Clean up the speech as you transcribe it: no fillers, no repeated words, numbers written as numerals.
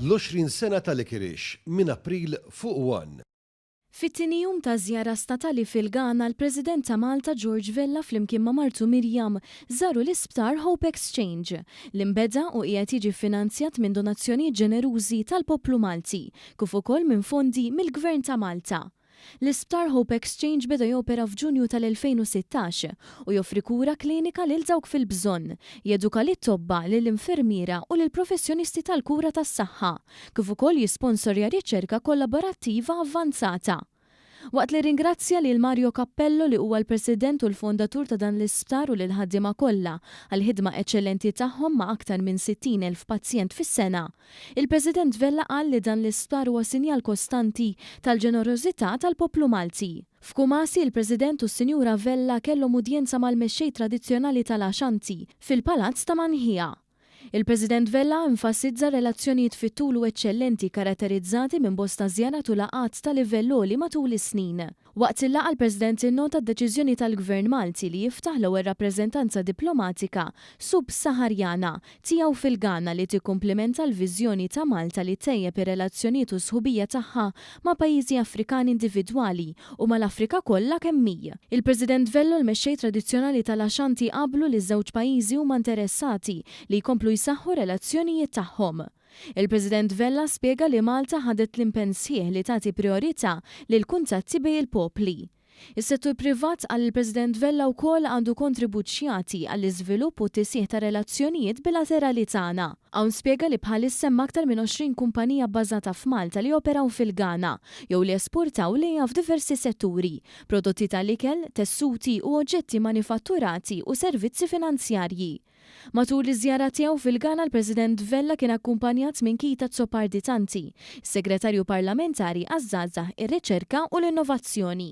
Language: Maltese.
L-20 sena ta' Licorice minn April fuq One. Fit-tieni jum ta' żjara statali fil-Ghana, l-President ta' Malta George Vella flimkien ma' martu Miriam żaru l-Isptar Hope Exchange, li nbeda u qiegħed jiġi ffinanzjat minn donazzjonijiet ġenerużi tal-poplu Malti, kif ukoll minn fondi mill-Gvern ta' Malta. L-Isptar Hope Exchange beda jopera f'Ġunju tal-2016 u joffri kura klinika lil dawk fil-bżonn, jeduka lit-tobba, lill-infermiera u lill-professjonisti tal-kura tas-saħħa, kif ukoll jisponsorja riċerka kollaborattiva avvanzata. Waqt li rringrazzja lil Mario Cappello li huwa l-President u l-fondatur ta' dan l-isptar u lill-ħaddiema kollha għall-ħidma eċċellenti tagħhom ma' aktar minn 60,000 pazjent fis-sena, Il-President Vella qal li dan l-isptar huwa sinjal kostanti tal-ġenerożità tal-poplu Malti. F'Kumasi, il-President u s-Sinjura Vella kellhom udjenza mal-mexxej tradizzjonali tal-Ashanti fil-Palazz ta' Manhia. Il-President Vella enfasizza r-relazzjonijiet fit-tul u eċċellenti kkaratterizzati minn bosta żjarat u laqgħat ta' livell għoli matul is-snin. Waqt il-laqgħa l-President innota d-deċiżjoni tal-Gvern Malti li jiftaħ l-ewwel rappreżentanza diplomatika sub-Saharjana tiegħu fil-Ghana li tikkumplimenta l-viżjoni ta' Malta li ttejjeb ir-relazzjonijiet u s-sħubija tagħha ma' pajjiżi Afrikani individwali u mal-Afrika kollha kemm hi. Il-President Vella u l-mexxej tradizzjonali tal-Ashanti qablu li ż-żewġ pajjiżi huma interessati li jkomplu jsaħħu r-relazzjonijiet tagħhom. Il-President Vella spjega li Malta ħadet l-impenn sħiħ li tagħti prijorità lill-kuntatti bejn il-popli. Is-settur privat, qal il-President Vella wkoll għandu kontribut x'jagħti għall-iżvilupp u t-tisħiħ tar-relazzjonijiet bilaterali tagħna. Hawn spjega li bħalissa hemm aktar minn 20 kumpanija bbażata f'Malta li joperaw fil-Ghana jew li jesportaw lejha f'diversi setturi, prodotti tal-ikel, tessuti u oġġetti manifatturati u servizzi finanzjarji. Matul iż-żjara tiegħu fil-Ghana l-President Vella kien akkumpanjat minn Keith Azzopardi Tanti, is-Segretarju Parlamentari għaż-Żgħażagħ, ir-Riċerka u l-Innovazzjoni.